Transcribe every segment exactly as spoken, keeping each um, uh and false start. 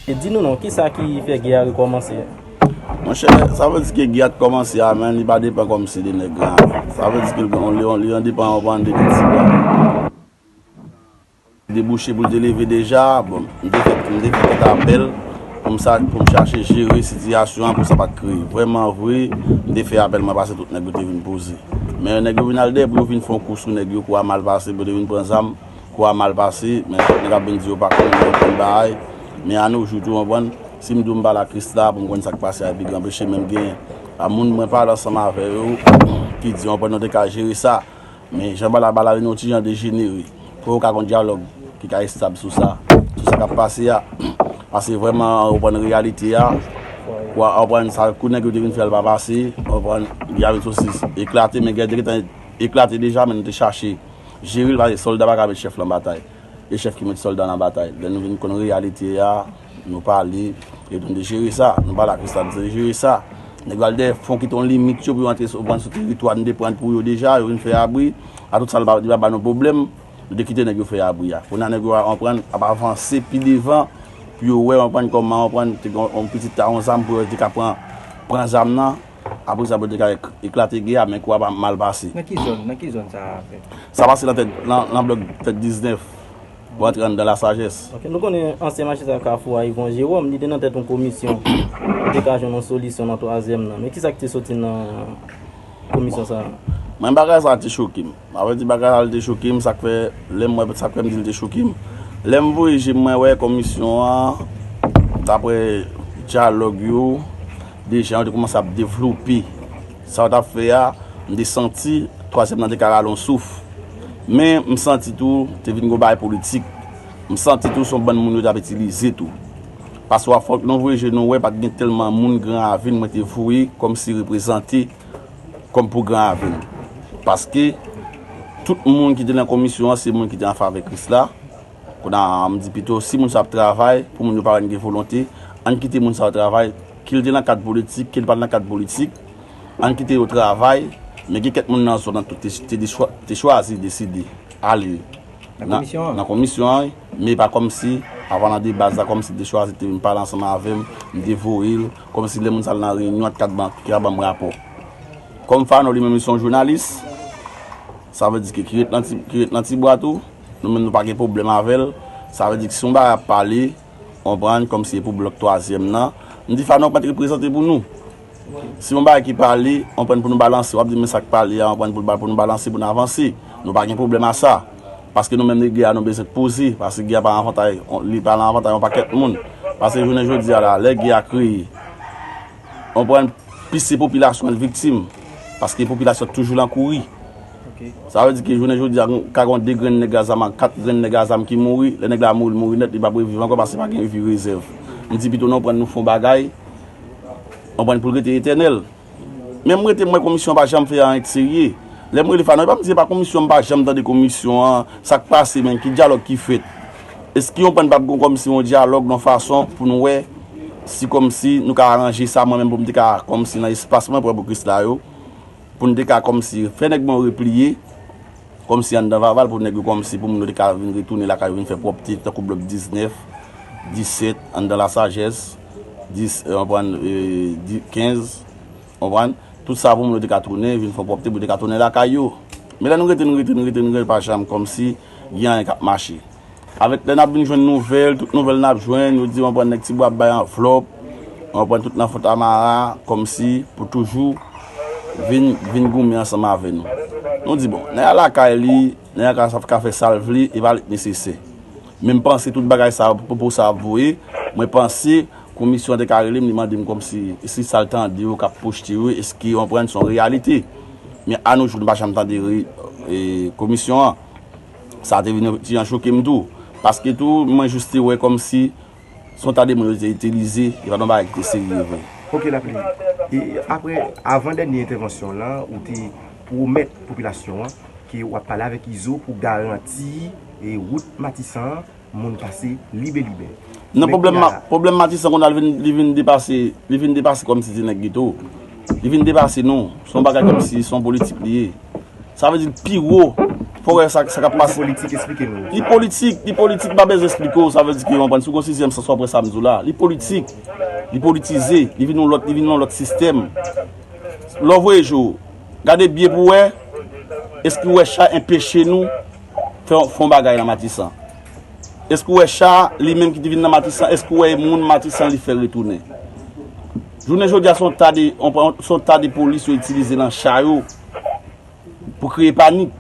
E di nou non, kisa ki fè gè a rekòmanse? Monchè, sa vle di ke gè a t kòmanse a, men li pa depann kòmsi de nèg Gran Ravin. Sa vle di ke li, li, li depann, konprann, de tout sila. Debouche pou l te leve deja, bon, m te fè, m te fè kèk apèl pou m sa, pou m chache jere sitiyasyon an pou sa pa t kreye. Vrèman vre, m te fè apèl, mwen pase tout nèg yo te vin poze. Men nèg yo vin al dèyè pou yo vin fè yon kou sou nèg yo, kou a mal pase, pou yo te vin pran zam, kou a mal pase, men tout nèg ap vin di yo pa konn, yo konn bagay. Men anojou tou, konprann, si m di w m pale ak Krisla, pou m konn sa k pase a, epi anpeche menm gen a moun mwen pale ansanm avè yo, ki di, konprann, nou te ka jere sa. Men jan bagay la, bagay la vin yon ti jan dejenere. Fò yo ka gon dyalòg ki ka estab sou sa, sou sa k ap pase a. Pase vrèman, ou konprann, reyalite a, ou konprann, sa kou nèg yo te vin fè a l pa pase, ou konprann, gè a vin soti eklate, men gè a te gentan eklate deja, men nou te chache jere l, pase sòlda pa ka met chèf lan batay. E chèf ki met sòlda nan batay. Lè nou vin konn reyalite a, nou pale, epi nou te jere sa. Nou pale ak Krisla, nou te jere sa. Nèg yo al dèyè fon kite yon limit yo pou yo antre sou, pran sou teritwa nou te pran pou yo deja, yo vin fè abri. A tout sa, li pa, li pa ba nou pwoblèm, nou te kite nèg yo fè abri a. Kounye a nèg yo a, konprann, ap avanse pi devan pou yo wè, konprann, kòman, konprann, te gen yon pitit ta yon zam pou yo te ka pran, pran zam nan. Apre sa, pou te ka ek-, eklate gè a, men kou a pa mal pase. Nan ki zòn, nan ki zòn sa a fèt? Sa pase nan tèt, nan, nan blòk tèt diznèf, pou antre anndan Lasajès. Ok, nou konnen ansyen majistra Kafou a, Yvon Jérôme, li te nan tèt yon komisyon pou te ka jwenn yon solisyon nan twazyèm nan. Men kisa ki te soti nan komisyon sa a? Mwen, bagay sa a te choke m. Sa vle di bagay sa a te choke m, sa k fè, lè m wè, sa k fè m di l te choke m. Lè m voye je m, mwen wè komisyon an, daprè dyalòg yo, deja yo te kòmanse ap devlope sa yo t ap fè a, m te santi twazyèm nan te ka rale yon souf. Men m santi tou, te vin gon bagay politik. M santi tou, se yon bann moun yo t ap itilize tou. Paske w ap fòk nou voye je nou wè, pa t gen tèlman moun Gran Ravin mwen te voye kòmsi reprezante kòm pou Gran Ravin. Paske tout moun ki te nan komisyon an, se moun ki te an favè Krisla. Kounye a, m di pito, si moun sa ap travay, pou moun yo pa wè n gen volonte, ann kite moun sa yo travay, ke l te nan kad politik, ke l pa t nan kad politik, ann kite yo travay, men gen kèk moun nan zòn nan tou te, te, te chwa-, te chwazi deside ale nan komisyon an, wi. Men pa kòmsi, avan nan de baz la, kòmsi te chwazi, te vin pale ansanm avè m, m te voye l, kòmsi lè moun sa al nan reyinyon, t ka ban, ki ka ban m rapò. Kòm Fano li menm, li se yon jounalis, sa vle di ke ki ret nan ti, ki ret nan tibwa tou, nou menm nou pa gen pwoblèm avè l, sa vle di ke si yon bagay ap pale, konprann, kòmsi e pou blòk twazyèm nan, m di Fano pa t reprezante pou nou. Si yon bagay ki pale, yon pwen pou nou balanse, w ap di men sa k pale a, yon pwen pou, pou nou balanse, pou nou avanse. Nou pa gen pwoblèm a sa. Paske nou menm, nèg gè a, nou bezwen poze. Paske gè a pa avantay, li pa nan avantay yon pakèt moun. Paske jounen jodi a la, lè gè a kreye, yon pwen plis se popilasyon an k viktim. Paske popilasyon toujou lan kouri. Sa vle di ke jounen jodi a, ka gon de grenn nèg a zam, kat grenn nèg a zam ki mouri. Lè nèg la mouri, l mouri nèt, li p ap reviv ankò paske pa gen vi rezèv. M di pito nou pran nou fè yon bagay, yon pwen pou l rete etènèl. Men m rete, m wè komisyon an pa janm fè anyen k serye. Lè m rele Fano, e pa m di se pa komisyon, m pa janm tande komisyon an, sa k pase, men ki dyalòg ki fèt? Èske yon pwen p ap gon kòmsi yon dyalòg nan fason pou nou wè si kòmsi nou ka aranje sa, mwen menm pou m te ka kòmsi nan espas mwen, pran pou Krisla yo, pou n te ka kòmsi fè nèg mwen yo repliye, kòmsi anndan Vaval pou nèg yo kòmsi pou moun yo te ka vin retounen lakay yo, vin fè pwòpte tankou blòk diznèf, disèt, anndan Lasajès, dis, e, konprann, e, di, kenz, konprann? Tout sa pou moun yo te ka tounen, vin fè pwòpte pou yo te ka tounen lakay yo. Men lè nou rete, nou rete, nou rete, nou rete, pa janm kòmsi gen anyen k ap mache. Avèk lè n ap vin jwenn nouvèl, tout nouvèl n ap jwenn, yo di, konprann, nèg Tibwa ap bay anvlòp, konprann, tout nan Fontamara, kòmsi pou toujou vin, vin goumen ansanm avè nou. Nou di, bon, nèg la lakay li, nèg la ka, ka fè sa l vle, e pa li k nesesè. Men m panse tout bagay sa yo, pwopo sa yo ap voye, mwen panse komisyon an te ka rele m, li mande m kòmsi, si sa l tande yo k ap pwoste yo, èske, konprann, se yon reyalite. Men anojou, nou pa janm tande re-, e, komisyon an. Sa te vin yon ti jan choke m tou. Paske tou, mwen jis te wè kòmsi se yon ta de moun yo te itilize, e pa t yon bagay ki te serye vre. Ok, Lapli. E apre, avan dènye entèvansyon w lan, ou te pwomèt popilasyon an ke w ap pale avèk Izo pou garanti e wout Matisan an, moun pase libe libe. Non, pwoblèm, pwoblèm Matisan kounye a li vin, li vin depase, li vin depase kòmsi se nèg geto. Li vin depase nou. Se yon bagay kòmsi se yon politik li ye. Sa vle di l pi wo Fò w wè sa, sa k ap pase. Politik, eksplike nou. Li politik, li politik, pa bezwen eksplike w, sa vle di ke w konprann. Si w gon sizyèm sans, w ap wè sa m di w la. Li politik, li politize, li vin yon lòt, li vin yon lòt sistèm. Lè w voye je w, gade byen pou w wè, èske w wè cha enpeche nou fè, fè yon bagay nan Matisan? Èske w wè cha, li menm ki te vin nan Matisan, èske w wè moun Matisan li fè retounen? Jounen jodi a, se yon ta de, se yon ta de polis yo itilize nan cha yo pou kreye panik.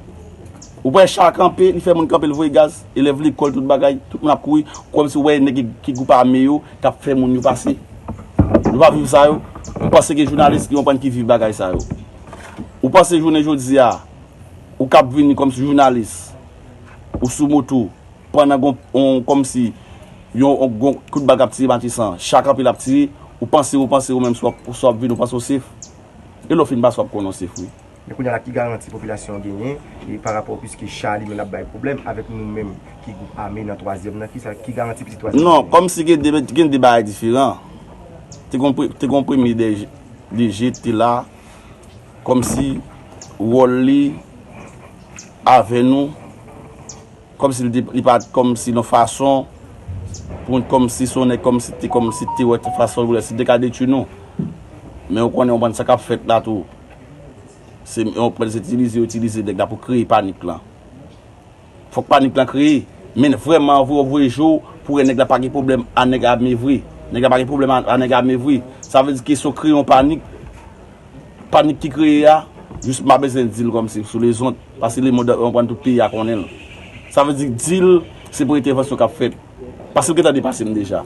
Ou wè cha kanpe, li fè moun kanpe, l voye gaz, elèv lekòl, tout bagay, tout moun ap kouri, kòmsi w wè nèg ki gwoup ame yo k ap fè moun yo pase. Nou pa viv sa yo. Ou panse gen jounalis ki konprann ki viv bagay sa yo? Ou panse jounen jodi a, ou k ap vini kòmsi jounalis, ou sou moto, pandan gon, on, kòmsi yon, on, gon kout bal k ap tire Matisan, cha kanpe l ap tire, ou panse, ou panse ou menm si w ap, si w ap vini, ou panse w safe? E lè w fin pase, w ap konnen w safe wi. Men kounye a la, ki garanti popilasyon an genyen e pa rapò, piske cha li menm ap bay pwoblèm avèk nou menm ki gwoup ame nan twazyèm nan, ki sa, ki garanti pitit twazyèm nan Non, genyen? Kòmsi gen de, gen de bagay diferan. Te gon pre-, te gon premye DG, DG te la, kòmsi wòl li avè nou, kòmsi li te, li pa t kòmsi nan fason pou kòmsi se yon nèg kòmsi te kòmsi te wè fason pou lè si te ka detwi nou. Men ou konnen, ou konprann sa k ap fèt la tou. Se yon pwèn se itilize, yo itilize nèg la pou kreye panik lan. Fòk panik lan kreye. Men vrèman vre, w voye je w pou wè nèg la pa gen pwoblèm a nèg ame vre. Nèg la pa gen pwoblèm a, a nèg ame vre. Sa vle di kesyon kreye yon panik. Panik ki kreye a, jis m pa bezwen di l kòmsi sou lezon, paske lemonn, w konprann, tout peyi a konnen l. Sa vle di di l, se pou entèvansyon k ap fèt. Paske l gentan depase m deja.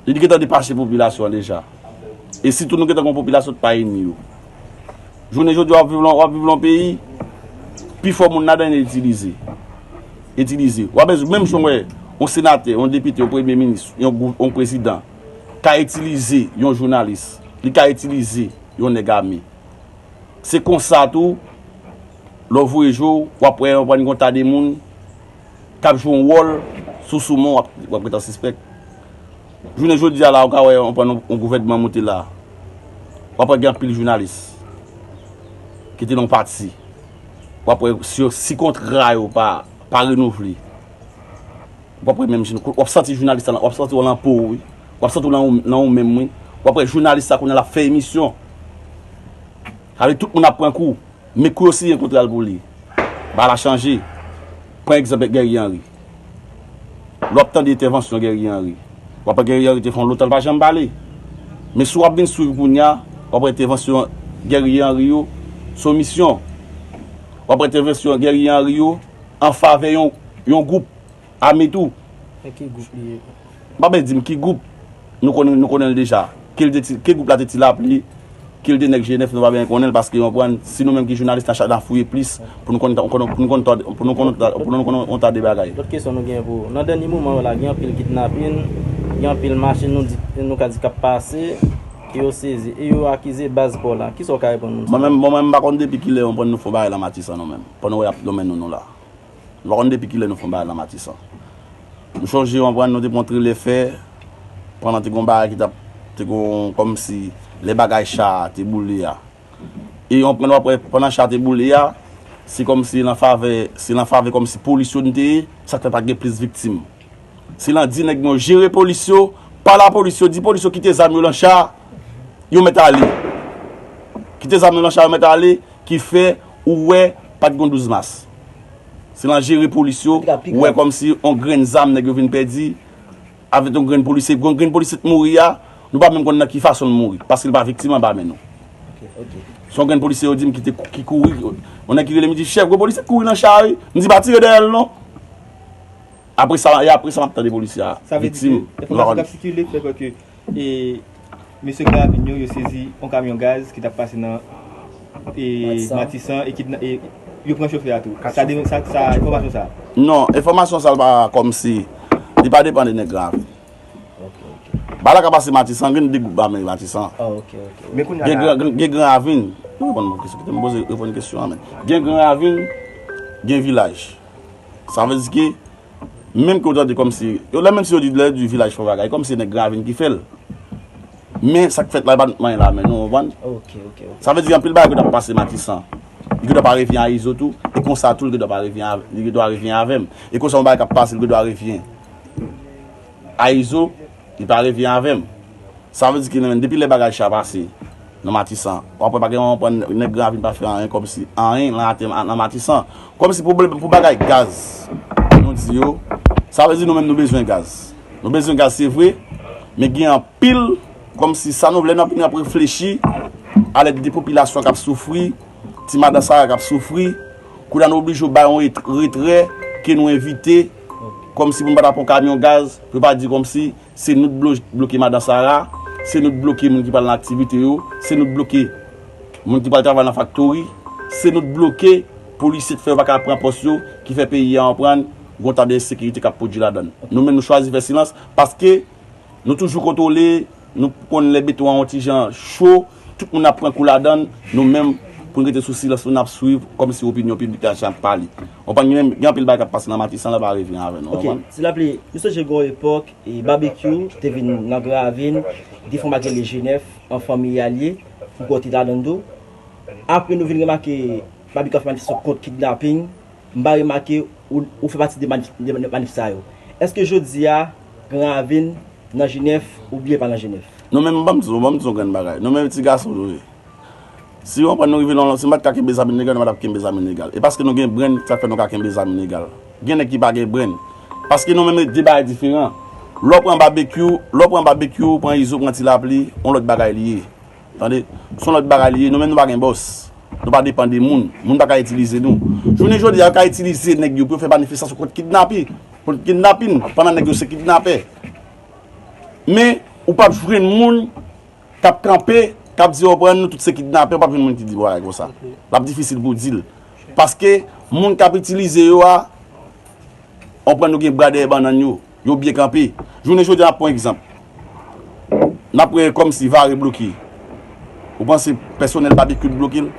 Li gentan depase popilasyon an deja. E sitou nou gentan gon popilasyon ki pa enmi yo. Jounen jodi a, w ap viv lan, w ap viv lan peyi, pifò moun ladan yo itilize. Itilize. W ap bezwen, menm jan w wè, yon senatè, yon depite, yon premye minis, yon gou-, yon prezidan, ka itilize yon jounalis, li ka itilize yon nèg ame. Se konsa tou, lè w voye je w, w ap wè, w ap wè yon ta de moun k ap jwe yon wòl sou soumen w, w ap, w ap gentan sispèk. Jounen jodi a la, ou ka wè, w pran yon, yon gouvènman moute la, w ap wè gen anpil jounalis ki te nan yon pati. W ap wè si, si kontra yo pa, pa renouvle. W ap wè menm jan, w ap santi jounalis la, w ap santi w lan po w, wi. W ap santi w lan, lan ou menm, wi. W ap wè jounalis la kounye a l ap fè emisyon. Sa vle di tout moun ap pran kou. Men kou yo siyen kontra l pou li. Bagay la chanje. Pran egzanp Guerrier Henry. Lè w ap tande entèvansyon Guerrier Henry, w ap wè Guerrier Henry te fè yon lontan l pa janm pale. Men si w ap vin swiv kounye a, w ap wè entèvansyon Guerrier Henry yo, se yon misyon. W ap wè entèvansyon Guerrier Henry yo an favè yon, yon gwoup ame tou. Men ki gwoup li ye? M pa bezwen di m ki gwoup, nou konnen, nou konnen l deja. Ke l te ti, ke gwoup la te ti lapli, ke l te nèg G nèf, nou pa bezwen konnen l, paske w konprann, si nou menm ki jounalis, n a cha-, n a fouye plis pou nou konn, pou nou, pou nou konn, pou nou konn, pou nou konn yon ta de bagay. Lòt kesyon nou gen pou ou. Nan dènye moman yo la, gen anpil kidnapin, gen anpil machin, nou di, nou ka di k ap pase, ke yo sezi, e yo akize baz pò la. Kisa w ka reponn moun sa yo? Mwen menm, mwen menm, m pa konn depi kilè, w konprann, nou fè yon bagay nan Matisan nou menm. Pandan w wè y ap nonmen nou, nou la. M pa konn depi kilè nou fè yon bagay nan Matisan. M chonje, w konprann, nou te pran trelè fè, pandan te gon bagay ki t ap, te gon, kòmsi, lè bagay cha a te boule a. E w konprann, w ap wè, pandan cha a te boule a, se kòmsi nan favè, se nan favè kòmsi polis yo n te ye, sa k fè pa t gen plis viktim. Se lan di nèg yo jere polis yo, pale a polis yo, di polis yo kite zam yo lan cha, yo mèt ale. Kite zam yo lan cha, yo mèt ale, ki fè ou wè pa t gon douz mas. Se lan jere polis yo, ou wè kòmsi on grenn zam nèg yo vin pèdi, avèk on grenn polisye, gon grenn polisye t mouri a, nou pa menm konn nan ki fason l mouri, paske l pa viktim anba men nou. Se on grenn polisye yo di m ki te kou-, ki kouri, on nèg ki rele m, di, "Chèf, gon polisye k kouri nan cha a, wi." M di, "Pa tire dèyè l non." Apre sa, e apre sa m ap tande polisye a viktim. Enfòmasyon k ap sikile fè kwè ke e, mesye Gravin yo, yo sezi yon kamyon gaz ki t ap pase nan e, Matisan e, kidna, e yo pran chofè a tou. Sa, sa, sa enfòmasyon sa? Non, enfòmasyon sa l pa kòmsi, li pa depann de nèg Gravin. Bagay la ka pase Matisan, gen de gwoup ame Matisan. Gen Gran, gen, gen Gran Ravin. Nou reponn mwen kesyon, kite m poze, reponn kesyon an, men. Gen Gran Ravin, gen Vilaj. Sa vle di ke, menm ke w tande kòmsi, yo, lè menm si yo di, lè yo di Vilaj fè bagay, kòmsi se nèg Gran Ravin ki fè l. Men sa k fèt la, e pa nou k manyen la, men nou, w konprann? Sa vle di anpil bagay ki t ap pase Matisan. Li gendwa pa revyen a Izo tou, e konsa tou, li gendwa pa revyen avè, li gendwa revyen avè m. E konsa yon bagay k ap pase, li gendwa revyen a Izo, li pa revyen avè m. Sa vle di ke nan, depi lè bagay sa pase nan Matisan, w ap wè pa gen yon pran nèg Gran Ravin pa fè anyen kòmsi anyen nan atè nan Matisan. Kòmsi pwoblèm pou bagay gaz, nou di yo, sa vle di nou menm nou bezwen gaz. Nou bezwen gaz, se vre, men gen anpil, kòmsi sa nou vle, n ap, n ap reflechi a lèt de popilasyon k ap soufri, ti madan Sara k ap soufri, kounye a nou oblije bay yon ret-, retrè ke nou envite, kòmsi pou n pa ta pran kamyon gaz, pou yo pa di kòmsi se nou t blo-, bloke madan Sara, se nou t bloke moun ki pral nan aktivite yo, se nou t bloke moun ki pral travay nan faktori, se nou t bloke polisye t fè yo pa ka pran pòs yo, ki fè peyi a anprann gon ta de ensekirite k ap pwodui ladan l. Nou menm nou chwazi fè silans paske nou toujou kontwole, nou konn lè beton an yon ti jan cho, tout moun ap pran kou ladan l, nou menm pou n rete sou silans nou, n ap swiv kòmsi opinyon piblik la jan ap pale. Ou konprann, gen, gen anpil bagay k ap pase nan Matisan la pa revyen avè nou, ou konprann? Ti Lapli, m sonje gen yon epòk, e, Babekyou te vin nan Gran Ravin, li te fè yon bagay rele G nèf, an fanmi a l ye, m kwè w te ladan l tou. Apre nou vin remake Babekyou ap fè manifestasyon kont kidnaping, m pa remake ou, ou fè pati de manif-, de manif sa yo. Èske jodi a, Gran Ravin nan G nèf oubyen pa nan G nèf? Nou menm, ban m di w, ban m di w yon grenn bagay. Nou menm ti gason nou ye. Si w konprann nou rive nan, si m pa t ka kenbe zam ilegal, nou pa t ap kenbe zam ilegal. E paske nou gen brenn, sa fè nou ka kenbe zam ilegal. Gen nèg ki pa gen brenn. Paske nou menm de bagay diferan. Lè w pran Babekyou, lè w pran Babekyou, pran Izo, pran Ti Lapli, yon lòt bagay li ye. Tande? Se yon lòt bagay li ye. Nou menm nou pa gen bòs. Nou pa depann de moun. Moun pa ka itilize nou. Jounen jodi a, yo ka itilize nèg yo pou yo fè manifestasyon kont kidnapi, kont kidnapin, pandan nèg yo se kidnapè. Men, ou p ap jwenn moun k ap kanpe, k ap di, "Yo pran nou tout se kidnapè," w p ap jwenn moun ki di bagay konsa. L ap difisil pou w di l. Paske moun k ap itilize yo a, w pran yo gen bra dèyè bannann yo. Yo byen kanpe. Jounen jodi a, n ap pran egzanp. N ap wè kòmsi Vare bloke. Ou panse pèsonèl Babekyou t bloke l?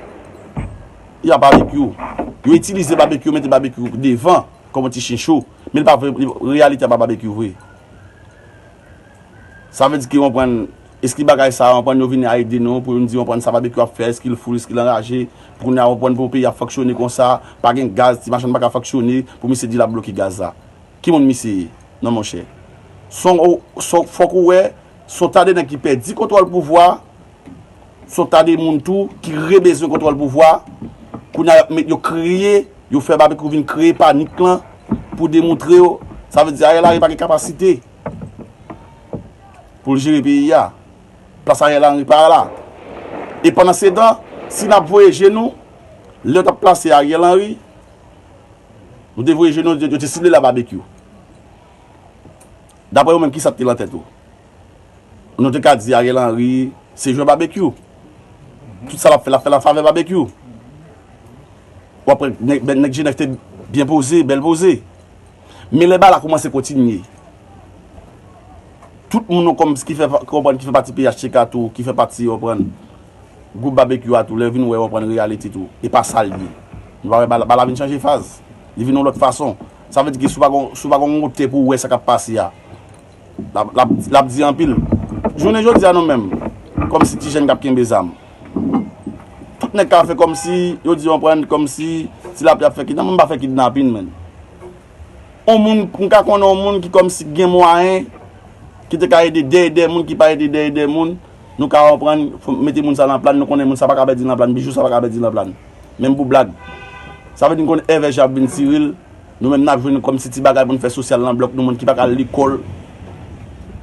Y a Babekyou. Yo itilize Babekyou, mete Babekyou devan kòm yon ti chen cho. Men l pa vre, reyalite a pa Babekyou vre. Sa vle di ke w konprann, èske bagay sa a, w konprann, yo vini a ede nou pou nou di, w konprann, sa Babekyou ap fè, èske l fou, èske l anraje, pou kounye a, w konprann, pou peyi ap fonksyone konsa, pa gen gaz, ti machann pa ka fonksyone, pou misye di l ap bloke gaz la. Ki moun misye ye? Non, monchè. Son, son, fòk ou wè, son ta de nèg ki pèdi kontwòl pouvwa, son ta de moun tou ki rebezwen kontwòl pouvwa. Kounye a, y ap met yo kreye, yo fè Babekyou vin kreye panik lan pou demontre yo. Sa vle di Ariel Henry pa gen kapasite pou l jere peyi a. Plas Ariel Henry pa la. E pandan se tan, si n ap voye je nou, lè yo t ap plase Ariel Henry, nou te voye je nou, yo te sible la Babekyou. Daprè ou menm, kisa k te lan tèt ou? Nou te ka di Ariel Henry se jwè Babekyou. Tout sa l ap fè, l ap fè l an favè Babekyou. W ap wè nèg, nèg G nèf te byen poze, bèl poze. Men lè bagay la kòmanse kontinye, tout moun nou kòm ki fè, konprann, ki fè pati P H T K tou, ki fè pati, konprann, gwoup Babekyou a tou, lè yo vin wè, konprann, reyalite tou, e pa sa l ye. Nou pa wè bagay la, bagay la vin chanje faz. Li vin yon lòt fason. Sa vle di ke si w pa gon, si w pa gon wotè pou w wè sa k ap pase a, l ap, l ap, l ap di anpil. Jounen jodi a, nou menm, kòmsi ti jèn k ap kenbe zam, tout nèg ka fè kòmsi, yo di, konprann, kòmsi Ti Lapli ap fè kidnapin, m pa fè kidnapin, menn. On moun, m ka konnen on moun ki kòmsi gen mwayen, ki te ka ede dèyè dè moun, ki pa ede dèyè dè moun, nou ka konprann, fò mete moun sa nan plan, nou konnen moun sa pa ka pèdi nan plan, bijou sa pa ka pèdi nan plan. Menm pou blag. Sa vle di n konn èvè jan ap vin tire l, nou menm n ap jwenn kòmsi ti bagay pou n fè sosyal nan blòk nou, moun ki pa ka al lekòl.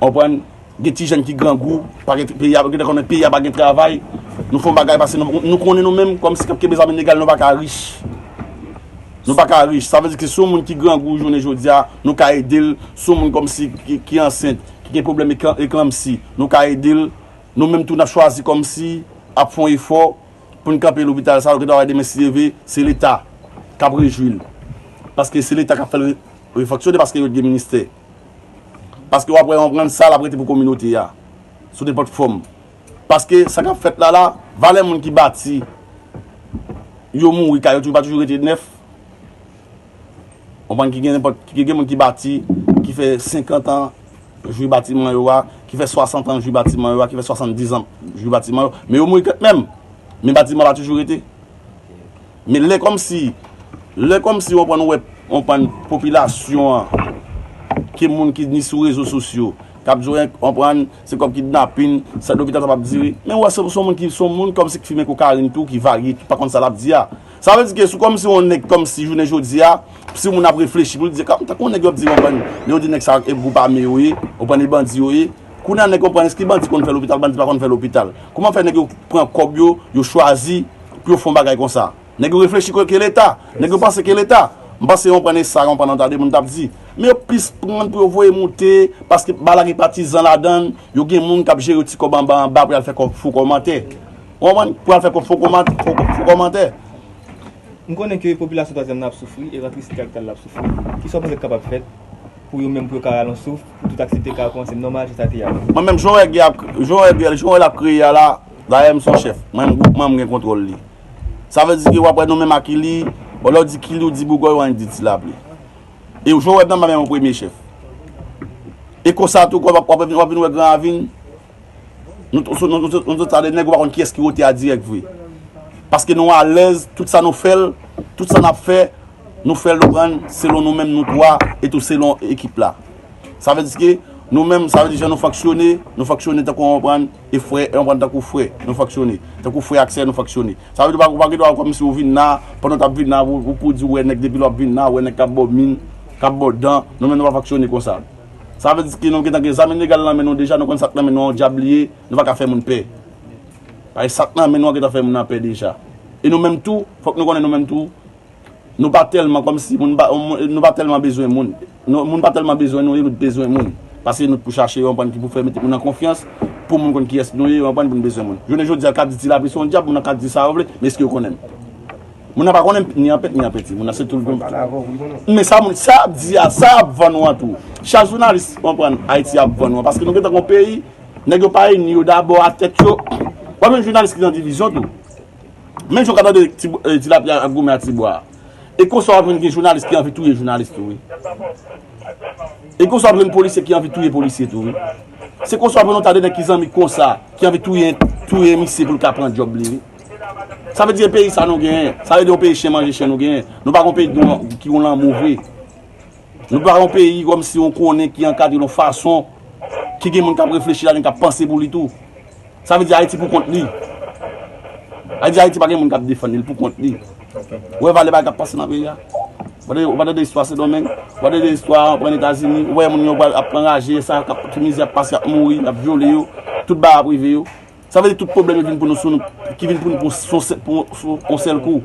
Konprann? Gen ti jèn ki grangou, pa gen peyi a, gen konnen peyi a pa gen travay. Nou fè yon bagay pase nou, nou konnen nou menm, kòmsi k ap kenbe zam ilegal, nou pa ka rich. Nou pa ka rich. Sa vle di ke si yon moun ki grangou jounen jodi a, nou ka ede l. Si yon moun kòmsi ki, ki ansent, ki gen pwoblèm eklan-, eklanmsi, nou ka ede l. Nou menm tou, n ap chwazi kòmsi ap fè yon efò pou n kanpe lopital sa, lopital demen si Dye vle, se Leta k ap rejwi l. Paske se Leta k ap fè l re-, refonksyone, paske yo gen ministè. Paske w ap wè, konprann, sa l ap rete pou kominote a, sou nenpòt fòm. Paske sa k ap fèt la la, valè moun ki bati, yo mouri, kay yo tou, pa toujou rete nèf. Konprann, ki gen nenpòt, ki gen moun ki bati, ki fè senkant an jwi batiman yo a, ki fè swasant an jwi batiman yo a, ki fè swasanndis an jwi batiman yo. Men yo mouri kanmenm. Men batiman pa toujou rete. Men lè kòmsi, lè kòmsi w konprann, ou wè, w konprann, popilasyon an, ke moun ki ni sou rezo sosyo, k ap di w konprann, se kòb kidnapin, sa lopital sa p ap dire. Men w wè se, se yon moun ki, se yon moun kòmsi k fimen kokayin tou, ki varye tou, pa konn sa l ap di a. Sa vle di ke si w kòmsi yon nèg kòmsi jounen jodi a, si moun ap reflechi pou l di, kòm tankou yon nèg yo ap di, w konprann, lè yo di nèg sa e gwoup ame yo ye, w konprann, e bandi yo ye. Kounye a nèg konprann, èske bandi konn fè lopital, bandi pa konn fè lopital. Kòman fè nèg yo pran kòb yo, yo chwazi pou yo fè yon bagay konsa? Nèg yo reflechi ke Leta. Nèg yo panse ke Leta. M panse yo konprann e sa, konprann, tande moun t ap di. Men yo plis pran pou yo voye moute, paske bagay la gen patizan ladan l, yo gen moun k ap jere ti kòb anba anba pou y al fè kòb fo kòmantè. Ou konprann? Pou y al fè kòb fo kòmantè, fo, fo kòmantè. M konnen ke popilasyon twazyèm nan ap soufri e rant isit kapital la ap soufri. Kisa w panse k kapab fèt pou yo menm pou yo ka rale yon souf, pou tout aktivite ka kòmanse nòmal jan sa te ye avan? Mwen menm, jan w wè Guy ap, jan w wè Guy, jan w wè l ap kreye a la, dayè m se yon chèf. Mwen menm, gwoupman m gen kontwòl li. Sa vle di ke w ap wè nou menm ak Kili, bon, lè w di Kili, w di Bougòy, w annik di Ti Lapli. E jan w wè m nan, m pa menm yon premye chèf. E konsa tou, w ap, w ap, w ap vin wè Gran Ravin, nou, nou, nou, nou, nou, nou, nou, nèg ou pa konn kiyès ki wote a dirèk vre. Paske nou alèz, tout sa nou fè l, tout sa n ap fè, nou fè l, ou konprann, selon nou menm nou twa, e tou selon ekip la. Sa vle di ke nou menm, sa vle di jan nou fonksyone, nou fonksyone tankou, ou konprann, e frè, ou konprann, tankou frè, nou fonksyone. Tankou frè ak sè, nou fonksyone. Sa vle di ou pa, ou pa gen dwa kòmsi ou vin la, pandan w t ap vin la, ou, ou pou di w wè nèg depi lè w ap vin la, ou wè nèg k ap ba w min, k ap ba w dan, nou menm nou pa fonksyone konsa. Sa vle di ke nou gentan gen zam ilegal nan men nou deja, nou konn sa k nan men nou an dyab li ye, nou pa ka fè moun pè. Paske sa k nan men nou an gentan fè moun nan pè deja. E nou menm tou, fòk nou konnen nou menm tou, nou pa tèlman kòmsi, moun pa, nou pa tèlman bezwen moun. Nou, moun pa tèlman bezwen nou, e nou t bezwen moun. Paske nou t pou chache yon bann ki pou fè mete moun an konfyans, pou moun konn kiyès nou ye, yon bann pou nou bezwen moun. Jounen jodi a, ka di Ti Lapli se yon dyab, moun nan ka di sa yo vle, men èske yo konnen m? Moun nan pa konnen m ni an pèt ni an peti, moun nan se tou l gon. Men sa moun, sa y ap di a, sa y ap vann ou an tou. Chak jounalis, w konprann, Ayiti ap vann ou an, paske nou gentan gon peyi, nèg yo pa ini yo dabò a tèt yo. W ap jwenn jounalis ki nan divizyon tou. Menm jan w ka tande Ti, eh, Ti Lapli ap goumen ak Ti Bwa a. E konsa w ap jwenn gen jounalis ki anvi touye jounalis tou, wi. E konsa w ap jwenn polisye ki anvi touye polisye tou, wi. Se konsa w ap jwenn yon ta de nèg ki zanmi konsa, ki anvi touye, touye misye pou l ka pran djòb li, wi. Sa vle di e peyi sa nou genyen. Sa vle di yon peyi chen manje chen nou genyen. Nou pa gon peyi ki gon, ki gon lanmou vre. Nou pa yon peyi kòmsi w konnen ki ankadre yon fason, ki gen moun k ap reflechi ladan l, k ap panse pou li tou. Sa vle di Ayiti pou kont li. Ayiti, Ayiti pa gen moun k ap defann li, li pou kont li. Ou wè valè bagay k ap pase nan peyi a? Ou pa tande, ou pa tande istwa Sendomeng? Ou pa tande istwa anprann Etazini? Ou wè moun yo pral ap anraje, sa k ap, tout mizè ap pase, ap mouri, ap vyole yo, tout bagay ap rive yo. Sa vle di tout pwoblèm yo vin pou nou sou nou, ki vin pou nou pou, sou, pou, sou yon sèl kou.